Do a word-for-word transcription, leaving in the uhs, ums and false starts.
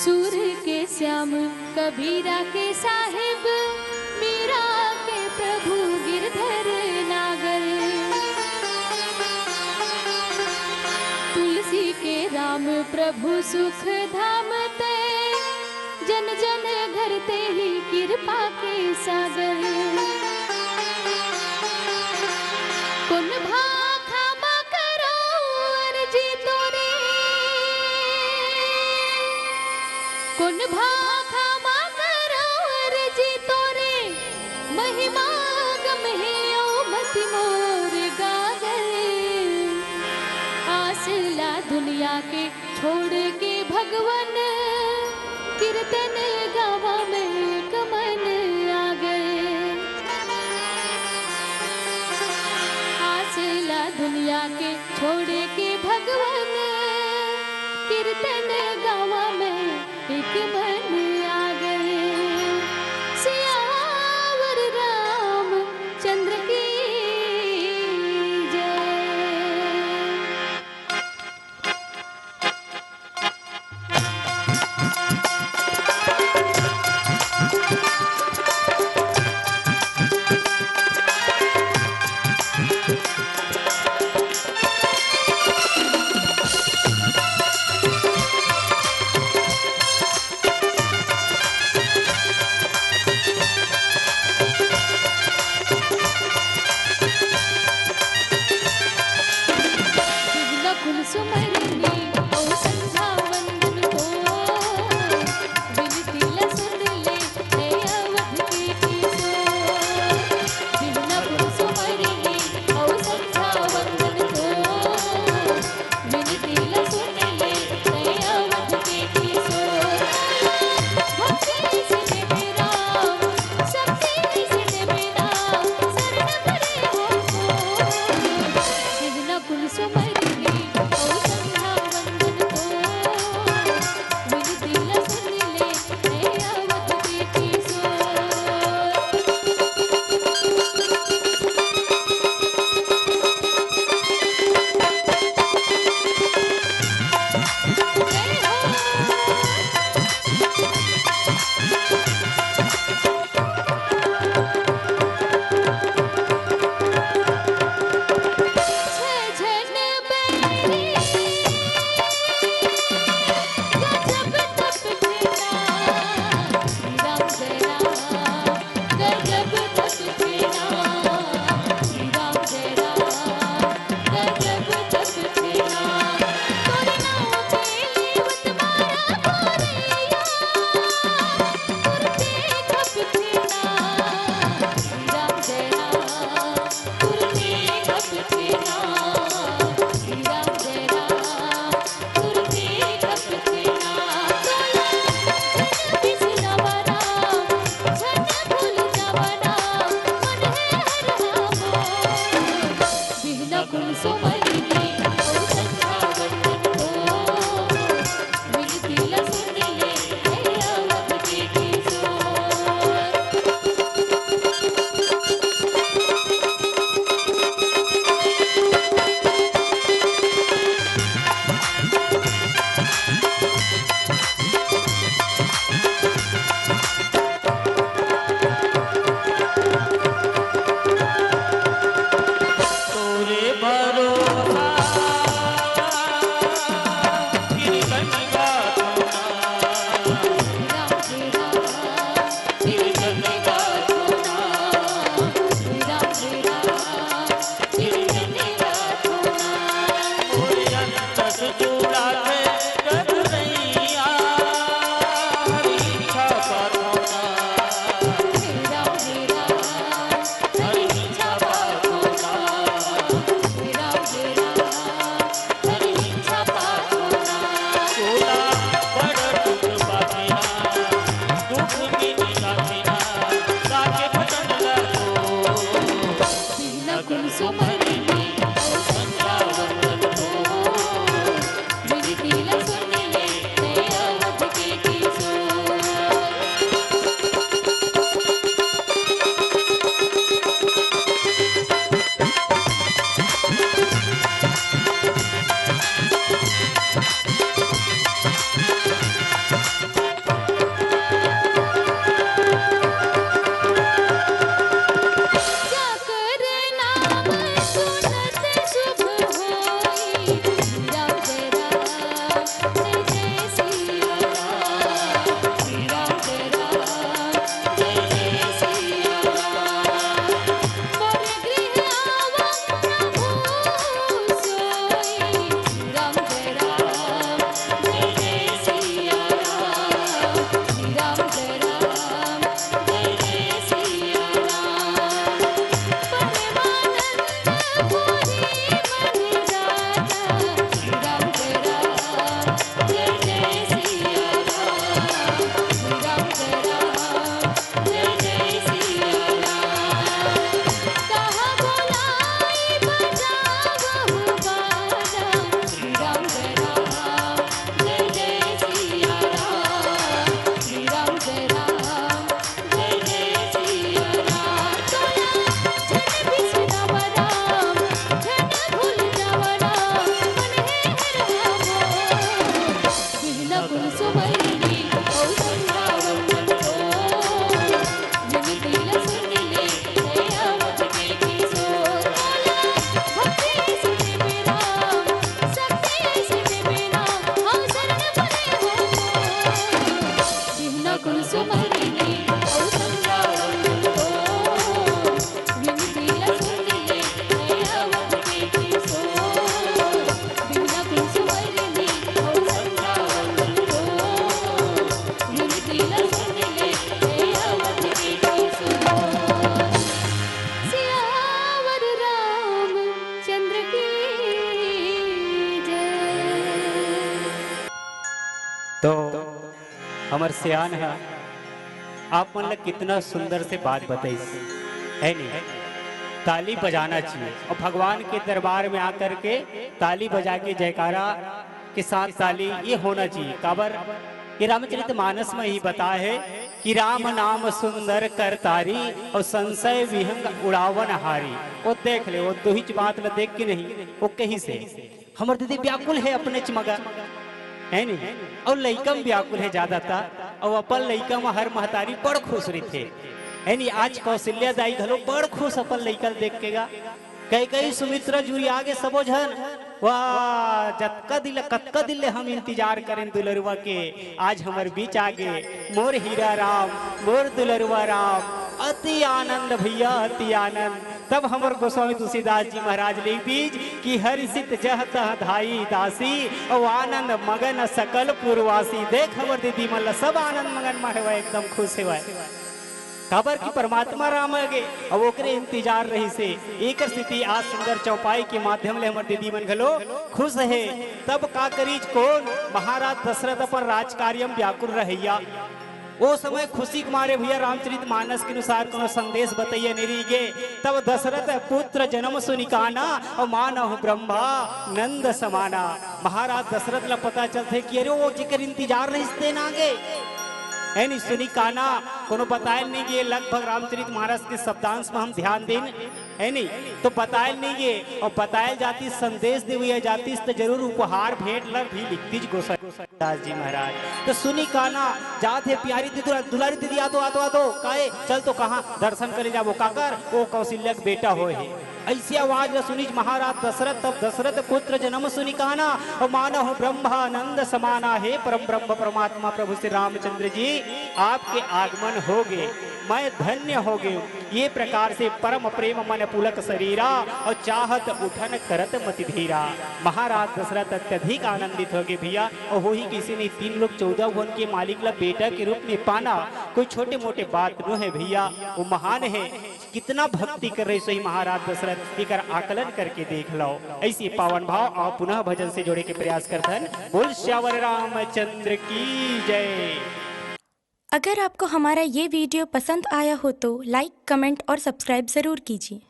सूर के श्याम, कबीरा के साहिब, मीरा के प्रभु गिरधर नागर। तुलसी के राम प्रभु सुख धाम ते, जन जन घर ते ही कृपा के सागर। कोन भाखा मा करो अर्जी तोरे, कोन भाखा मा करो अर्जी तोरे, महिमा गम हे ओ मति मोर गागर। आस ला दुनिया के छोड़ के भगवन, कीर्तन गावा में एक मन आगर। आस ला दुनिया के छोड़ के भगवन, कीर्तन गावा में एक मन आगर। सियावर रामचंद्र की जय। सियावर रामचंद्र की जय। तो हमर सियान ह आप मन ल कितना सुंदर से बात बताइस, है नहीं? ताली बजाना चाहिए और भगवान के दरबार में आकर के ताली बजा के जयकारा के साथ ताली ये होना चाहिए। काबर ये रामचरित मानस में ही बताए है कि राम नाम सुंदर कर तारी और संशय विहंग उड़ावन हारी। वो देख ले, वो दुहिच बात ल देख के नहीं, वो कही से हमर दीदी व्याकुल है अपने च मगन, है नहीं? और लइका में व्याकुल है ज्यादातर, और अपन लइका में हर महतारी बड़ खुश रहिथे, है नहीं? आज कौशल्या दाई घलो बड़ खुश अपन लइका ल देख के गा। कई कई सुमित्रा जुरिया गे सबो झन, वाह, जतका दिन ले, कतका दिन ले हम इंतजार करेन दुलरुआ के, आज हमर बीच आ गे मोर हीरा राम, मोर दुलरुआ राम। अति आनंद भैया, अति आनंद। तब हमर गोस्वामी तुलसीदास जी महाराज लिख दीज कि हर्षित जह तह धाई दासी, और आनंद मगन सकल पुरवासी। देख हमर दीदी मन ला सब आनंद मगन में हेवय, एकदम खुश हेवय। काबर कि परमात्मा राम आ गे, अब ओकरे इंतजार रहिसे। एकर सेती आज सुंदर चौपाई के माध्यम ले हमर दीदी मन घलो खुश हे। तब का करीज कोन? महाराज दशरथ अपन राजकार्य म व्याकुल रहैया। ओ समय खुशी के मारे भैया रामचरित मानस के अनुसार कोनो संदेश बतैया नहीं रही गे। तब दशरथ पुत्र जन्म सुनि काना, और मानहु ब्रह्मा नंद समाना। महाराज दशरथ ला पता चलथे कि अरे वो जेकर इंतजार रहिस तेन आ गे। है नहीं, सुनि काना, कोनो बतायल नहीं गे। लगभग रामचरित मानस के शब्दांश में हम ध्यान देन, है नहीं, तो बतायल नहीं गे। और बतायल जातिस, संदेश देवैया जातिस, तो जरूर उपहार भेंट ला भी लिखतिस गोसाई दास जी महाराज। तो सुनि काना, जात हे प्यारी दीदी, दुलारी दीदी, आ तो, आ तो, आ तो, काहे? चल तो कहाँ दर्शन करे जाबो, काकर? ओ कौशल्या के बेटा होय हे। ऐसी आवाज ला सुनिस महाराज दशरथ। तब दशरथ पुत्र जन्म सुनि काना, और मानहु ब्रह्मानंद समाना। हे परम ब्रह्म परमात्मा प्रभु श्री रामचंद्र जी, आपके आगमन हो गे, मैं धन्य हो गे। ये प्रकार से परम प्रेम मन पुलक शरीरा, और चाहत उठन करत मति धीरा। महाराज दशरथ अत्यधिक आनंदित हो गे भैया। और वही किसी ने तीन लोक चौदह भुवन के मालिक ला बेटा के रूप में पाना कोई छोटे मोटे बात नो है भैया, वो महान है। कितना भक्ति कर रहे सोई महाराज दशरथ, एकर आकलन करके देख लो। ऐसी पावन भाव आप पुनः भजन से जोड़े के प्रयास करथन। बोल सियावर रामचंद्र की जय। अगर आपको हमारा ये वीडियो पसंद आया हो तो लाइक, कमेंट और सब्सक्राइब ज़रूर कीजिए।